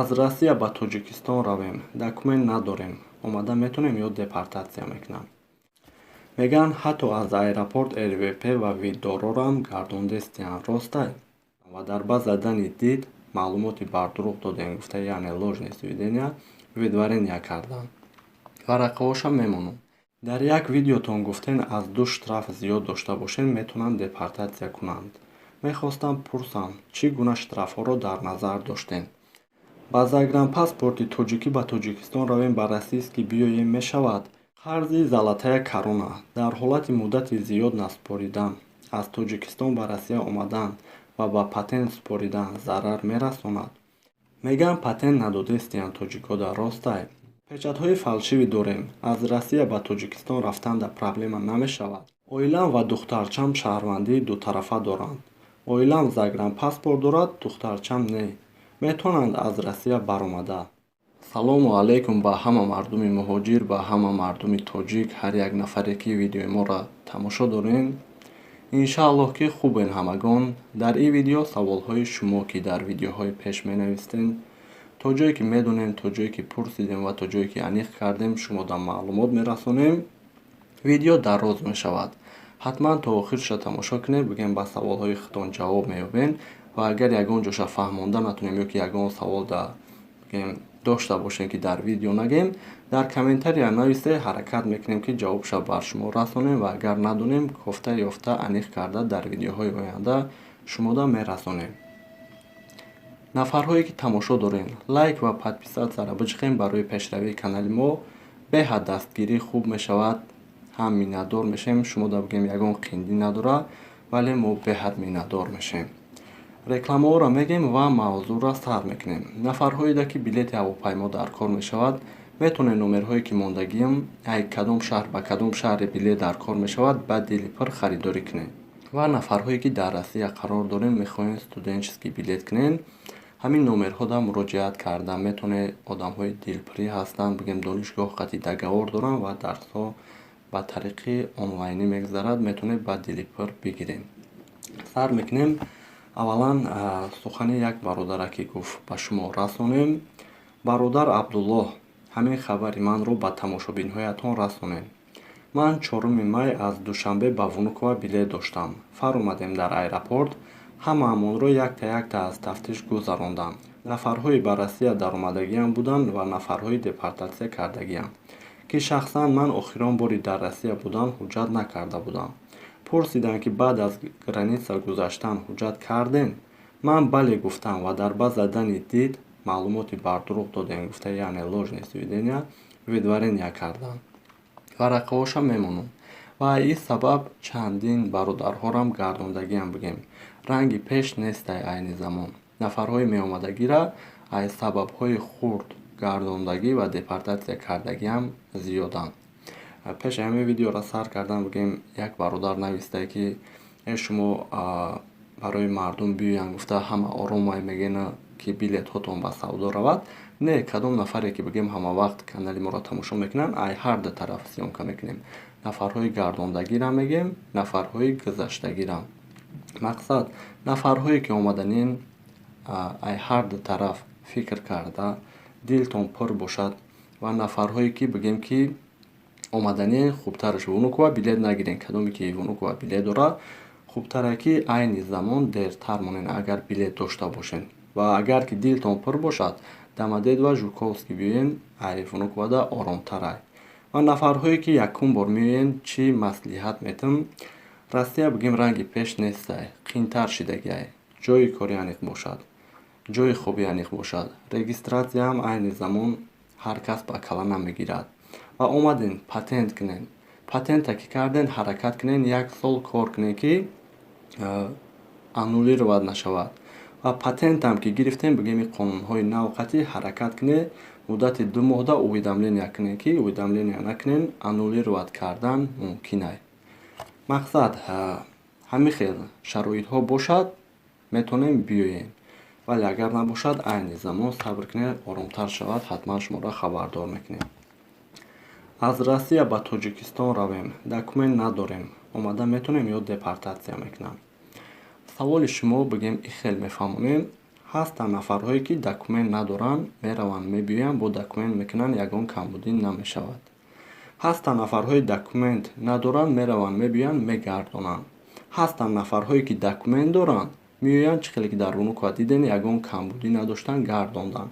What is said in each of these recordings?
Аз Россия ба Тоҷикистон равем, документ надорем, омада метонем ё депортатсия мекунанд? Мегӯянд, ҳатто аз аэропорт РВП ва вид дорорам гардондестиянд, ростай? Ва дар ба задани дид маълумоти бардурӯғ додем гуфта, яъне ложные сведения, выдворения карданд. Варақаҳошам мемонам. Дар як видеотон гуфтен, аз ду штраф зиёд дошта бошед, метавонанд депортатсия кунанд. Мехостам пурсам, чӣ гуна штрафҳоро дар назар доштем? Ба загранпаспорти тоҷикӣ ба Тоҷикистон равем, ба российский биёем, мешавад? Қарзи «Золотая корона» дар ҳолати муддати зиёд насупоридан, аз Тоҷикистон ба Россия омадан ва ба патент супоридан зарар мерасонад? Мегӯянд, патент надодестиянд тоҷикода, ростай? Печатҳои фальшивый дорем, аз Россия ба Тоҷикистон рафтанда проблема намешавад? Оилам ва духтарчам шаҳрвандии дутарафа доранд. Оилам загранпаспорт дорад, духтарчам не. Метавонанд аз Россия баромада? Салому алайкум ба ҳама мардуми муҳоҷир, ба ҳама мардуми тоҷик, ҳар як нафаре, ки видеои моро тамошо дорем. Иншааллоҳ, ки хубен ҳамагон. Дар ин видео саволҳои шумо, ки дар видеоҳои пеш менавистен, то ҷое ки медонем, то ҷое ки пурсидем ва то ҷое ки аниқ кардем, шумода маълумот мерасонем. Видео дароз мешавад, ҳатман то охирша тамошо кунед, бигем, ба саволҳои худтон ҷавоб меёбем. Ва агар ягон ҷоша фаҳмонда натонем ё ки ягон савол да, бигем, дошта бошем, ки дар видео нагем, дар комментария нависе, ҳаракат мекунем, ки ҷавобша бар шумо расонем. Ва агар надонем, кофта ёфта, аниқ карда, дар видеоҳои оянда шумода мерасонем. Нафарҳое, ки тамошо дорем, лайк ва подписатсияро биҷиқем, барои пешравии канали мо беҳад дастгирӣ хуб мешавад. Ҳам миннатдор мешавем шумода, бигем, ягон қиндӣ надорад, вале мо беҳад миннатдор мешавем. Рекламаҳоро мегем ва мавзӯъро сар мекунем. Нафарҳоеда, ки билети ҳавопаймо дар кор мешавад, метавонед номерҳое, ки мондагиам, ай кадом шаҳр ба кадом шаҳре билет дар кор мешавад, ба дили пур харидорӣ кунед. Ва нафарҳое, ки дар Россия қарор дорем, мехоҳем студенческий билет кунед, ҳамин номерҳода муроҷиат карда метавонед. Одамҳои дилпурӣ ҳастанд, бигем, донишгоҳ қатъи договор доранд ва дарсҳо ба тариқи онлайнӣ мегузарад, метавонед ба дили пур бигиред. Сар мекунем. Аввалан сухани як бародаре, ки гуфт, ба шумо расонем. Бародар Абдуллоҳ, ҳамин хабари манро ба тамошобинҳоятон расонем. Ман 4-уми май аз Душанбе ба Внуково билет доштам. Фаромадем дар аэропорт, ҳамаамонро якта якта аз тафтиш гузаронданд. Нафарҳои ба Россия даромадагиам буданд ва нафарҳои депортатсия кардагиам, ки шахсан ман охирон бори дар Россия будан ҳуҷҷат накарда будам. Пурсиданд, ки баъд аз граница гузаштан ҳуҷҷат кардем? Ман бале гуфтам ва дар ба задани дид маълумоти бардурӯғ додем гуфта, яъне ложные сведения, выдворения карданд. Варақаҳошам мемонам. Ва ин сабаб чандин бародарҳорам гардондагиам, бигем, ранги пеш нестай. Айни замон нафарҳои меомадагира аз сабабҳои хурд гардондагӣ ва депортатсия кардагиам зиёданд. Пеши ҳамин видеоро сар кардан, бигем, як бародар навистае, ки э, шумо барои мардум биёянд гуфта, ҳама оромай мегӯянд, ки билетҳотон ба савдо равад. Не, кадом нафаре, ки, бигем, ҳама вақт канали моро тамошо мекунанд, ай ҳар ду тараф съёмка мекунем: нафарҳои гардондагиро мегӯем, нафарҳои гузаштагиро. Мақсад, нафарҳое, ки омаданин, ай ҳар ду тараф фикр карда, дилтон пур бошад. Ва нафарҳое, ки, бигем, ки омаданин, хубтараш Внуково билет нагирен. Кадоме ки Внуково билет дорад, хубтаре, ки айни замон дертар монед, агар билет дошта бошед. Ва агар ки дилтон пур бошад, Домодедово, Жуковский биёен, ай Внуковода оромтарай. Ва нафарҳое, ки якум бор меоянд, чӣ маслиҳат метам? Россия, бигем, ранги пеш нестай, қиинтар шидагиай. Ҷойи кори аниқ бошад, ҷойи хоби аниқ бошад, регистратсияам айни замон ҳар кас ба кала намегирад. Ва омаден, патент кунед. Патента ки карден, ҳаракат кунед, як сол кор кунед, ки аннулировать нашавад. Ва патентам ки гирифтем, бигем, ин қонунҳои нав қатъи ҳаракат кунед, муддати 2 моҳда уведомления кунед, ки уведомления накунед, аннулировать кардан мумкин ай. Мақсад, ҳамин хел шароитҳо бошад, метавонем биёем, вале агар набошад, айни замон сабр кунед, оромтар шавад, ҳатман шуморо хабардор мекунем. Аз Россия ба Тоҷикистон равем, документ надорем, омада метавонем ё депортатсия мекунанд? Саволи шумо, бигем, и хел мефаҳмонем. Ҳастанд нафарҳое, ки документ надоранд, мераванд, мебиёянд, бо документ мекунанд, ягон камбудӣ намешавад. Ҳастанд нафарҳои документ надоранд, мераванд, мебиёянд, мегардонанд. Ҳастанд нафарҳое, ки документ доранд, меоянд, чӣ хеле ки дар Внуково дидем, ягон камбудӣ надоштанд, гардонданд.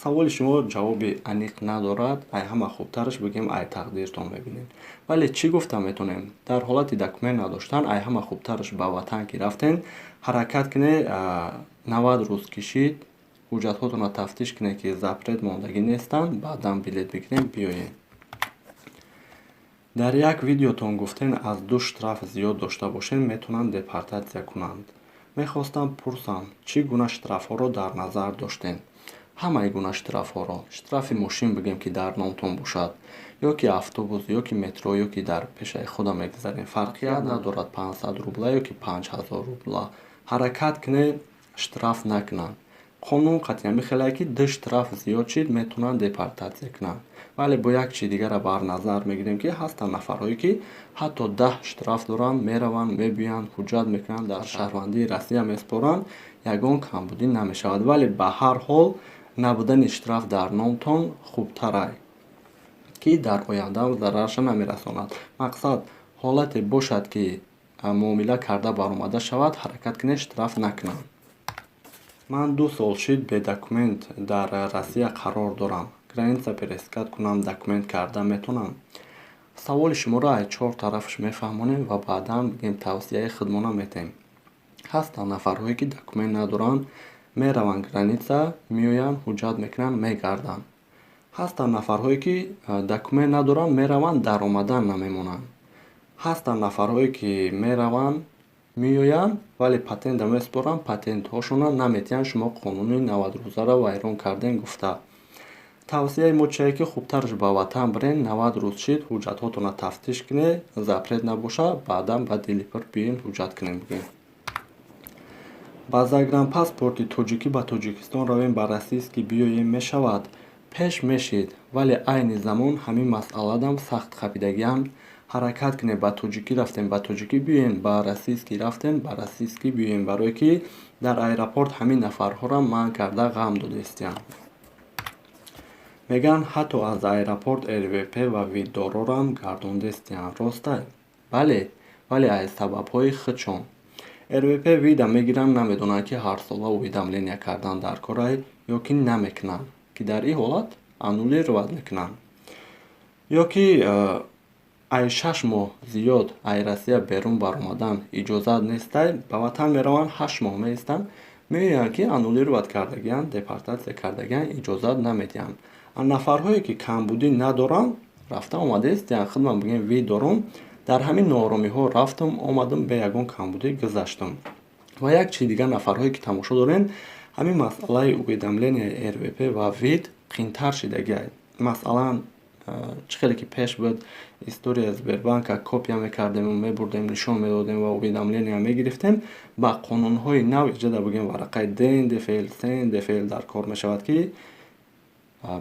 Саволи шумо ҷавоби аниқ надорад. Ай ҳама хубтараш, бигем, ай тақдиртон мебинед. Вале чӣ гуфта метавонем? Дар ҳолати документ надоштан, ай ҳама хубтараш, ба ватан ки рафтен, ҳаракат кунед, 90 рӯз кишид, ҳуҷҷатҳотонро тафтиш кунед, ки запрет мондагӣ нестанд, баъдан билет бигирем, биёед. Дар як видеотон гуфтен, аз ду штраф зиёд дошта бошед, метавонанд депортатсия кунанд. Мехостам пурсам, чӣ гуна штрафҳоро дар назар доштем? Ҳамаи гуна штрафҳоро. Штрафи мошин, бигем, ки дар номтон бошад, ё ки автобус, ё ки метро, ё ки дар пешаи худам мегузарем, фарқият надорад, 500 рубла ё ки 5000 рубла. Ҳаракат кунед, штраф накунанд. Қонун қатъиян мехелад, ки ду штраф зиёд шид, метавонанд депортатсия кунанд. Вале бо як чизи дигарро бар назар мегирем, ки ҳастанд нафарҳое, ки ҳатто 10 штраф доранд, мераванд, мебиёянд, ҳуҷҷат мекунанд, дар шаҳрвандии Россия месупоранд, ягон камбудӣ намешавад. Вале ба ҳар ҳол набудани штраф дар номтон хубтарай, ки дар оянда зарарша намерасонад. Мақсад, ҳолате бошад, ки муомила карда баромада шавад, ҳаракат кунед, штраф накунанд. Ман 2 сол шид бе документ дар Россия қарор дорам. Граница пересекать кунам, документ карда метавонам? Саволи шуморо аз чор тарафаш мефаҳмонем ва баъдан, бигем, тавсияи худмона метаҳем. Ҳастанд нафарҳое, ки документ надоранд, мераванд граница, меоянд, ҳуҷҷат мекунанд, мегарданд. Ҳастанд нафарҳое, ки документ надоранд, мераванд, даромадан намемонанд. Ҳастанд нафарҳое, ки мераванд, меоянд, вале патентро месупоранд, патентҳошонро наметиҳанд, шумо қонуни 90-рӯзаро вайрон кардем гуфта. Тавсияи мо чие, ки хубтараш ба ватан бирен, 90 рӯз шид, ҳуҷҷатҳотонро тафтиш кунед, запрет набошад, баъдан ба дили пур биёен, ҳуҷҷат кунем, бигем. Ба загранпаспорти тоҷикӣ ба Тоҷикистон равем, ба российский биёем, мешавад? Пеш мешид, вале айни замон ҳамин масъаладам сахт хапидагианд. Ҳаракат кунед, ба тоҷикӣ рафтем, ба тоҷикӣ биёем, ба российский рафтем, ба российский биёем, барое ки дар аэропорт ҳамин нафарҳоро манъ карда, ғам додаистиянд. Мегӯянд, ҳатто аз аэропорт РВП ва вид дорорам гардондестиянд, ростай? Бале, вале аз сабабҳои худшон. РВП, вид а мегиранд, намедонанд, ки ҳарсола уведомления кардан дар корай ё ки намекунанд, ки дар ин ҳолат аннулировать мекунанд, ё ки ай 6 моҳ зиёд ай Россия берун баромадан иҷозат нестай, ба ватан мераванд, 8 моҳ меистанд, меоянд, ки аннулировать кардагианд, депортатсия кардагианд, иҷозат намедиҳанд. Нафарҳое, ки камбудӣ надоранд, рафта омадаистиянд. Худман, бигем, вид дорум, дар ҳамин нооромиҳо рафтам, омадам, бе ягон камбудӣ гузаштам. Ва як чизи дигар, нафарҳое, ки тамошо дорем, ҳамин масъалаи уведомления РВП ва вид қиинтар шидагиай. Масалан, чӣ хеле ки пеш буд, история Сбербанка копия мекардему, мебурдем, нишон медодем ва уведомления мегирифтем. Ба қонунҳои нав иҷода, бигем, варақаи ДНДФЛ, СНДФЛ дар кор мешавад, ки,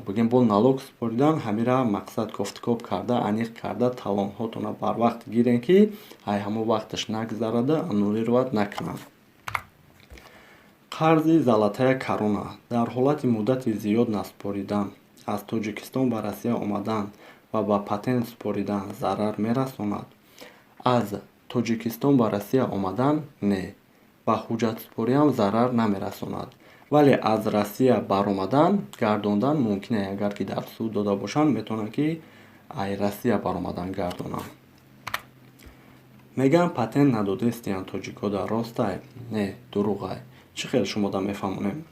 бигем, бо налог супоридан. Ҳамира мақсад кофтукоб карда, аниқ карда, талонҳотонро барвақт гирен, ки ай ҳамон вақташ нагзарада, аннулировать накунанд. Қарзи Золотая Корона дар ҳолати муддати зиёд насупоридан, аз Тоҷикистон ба Россия омадан ва ба патент супоридан зарар мерасонад? Аз Тоҷикистон ба Россия омадан не, ба ҳуҷҷатсупориам зарар намерасонад, вале аз Россия баромадан гардондан мумкин. Агар ки дар суд дода бошанд, метавонанд, ки ай Россия баромадан гардонанд. Мегӯянд, патент надодестиянд тоҷикода, ростай? Не, дурӯғай. Чӣ хел шумода мефаҳмонем?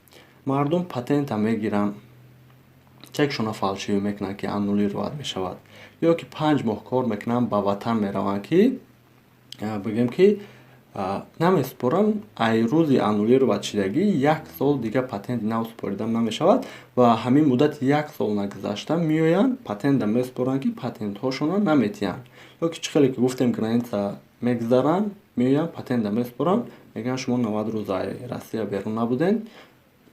Мардум патента мегиранд, чекшона фальшивый мекунанд, ки аннулировать мешавад, ё ки 5 моҳ кор мекунанд, ба ватан мераванд, ки, бигем, ки намесупоранд. Ай рӯзи аннулировать шидагӣ як сол дига патенти нав супорида намешавад ва ҳамин муддати як сол нагузашта меоянд, патента месупоранд, ки патентҳошонро наметиҳанд. Ё ки чӣ хеле ки гуфтем, граница мегузаранд, меоянд, патента месупоранд, мегӯянд, шумо 90 рӯз ай Россия берун набудем,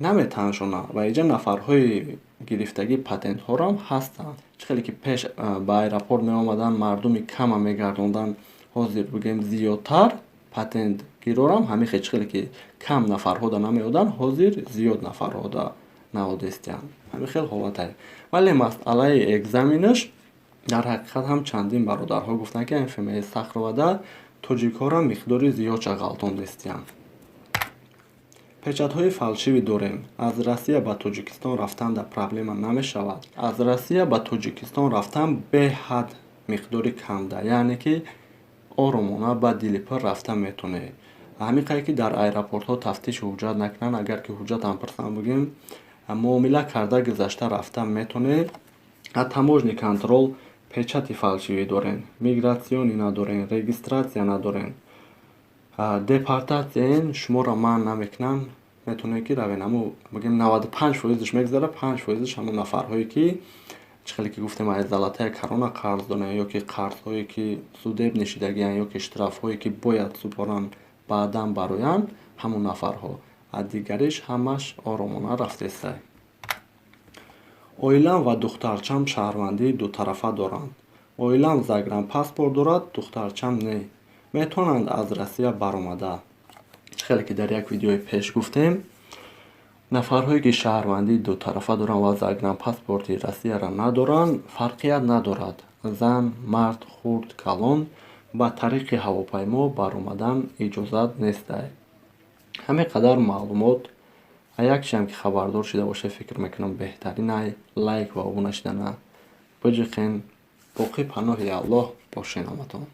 наметаҳандшона. Ва инҷа нафарҳои гирифтагии патентҳорам ҳастанд. Чӣ хеле ки пеш ба аэропорт меомаданд, мардуми кама мегардонданд, ҳозир, бигем, зиёдтар патент. Гирорам ҳамин хел, чӣ хеле ки кам нафарҳода намеоданд, ҳозир зиёд нафарҳода наодестиянд. Ҳамин хел ҳолатае. Вале масъалаи экзаменаш дар ҳақиқат ҳам чандин бародарҳо гуфтанд, ки ФМС Сахровада тоҷикҳоро миқдори зиёдша ғалтондестиянд. Печатҳои фальшивый дорем, аз Россия ба Тоҷикистон рафтан да проблема намешавад? Аз Россия ба Тоҷикистон рафтан беҳад миқдори камда, яъне ки оромона ба дили пур рафта метавонед. Ҳамин қадр ки дар аэропортҳо тафтиши ҳуҷҷат накунанд, агар ки ҳуҷҷатам пурсанд, бигӯем, муомила карда гузашта рафта метавонед. Таможенный контроль печати фальшивый дорен, миграционный надорен, регистрация надорен, депортатсияен, шуморо манъ намекунанд, метавонед ки равен. Ҳамун бигӯем, 95 фоизаш мегузарад, 5 фоизаш ҳамун нафарҳое ки, чӣ хеле ки гуфтем, аз золотая корона қарз доранд ё ки қарзҳое ки судебный шидагианд ё ки штрафҳое ки бояд супоранд, баъдан бароянд, ҳамун нафарҳо. А дигариш ҳамаш оромона рафтестай. Оилам ва духтарчам шаҳрвандии дутарафа доранд. Оилам загранпаспорт дорад, духтарчам не. Метавонанд аз Россия баромада? Чӣ хеле ки дар як видеои пеш гуфтем, нафарҳое ки шаҳрвандии дутарафа доранд ва загранпаспорти Россияро надоранд, фарқият надорад, зан, мард, хурд, калон, ба тариқи ҳавопаймо баромадан иҷозат нестай. Ҳамин қадар маълумот. Як чизам ки хабардор шида бошед, фикр мекунам, беҳтаринай лайк ва обуна шидана биҷиқен. Боқӣ паноҳи Аллоҳ бошен ҳаматон.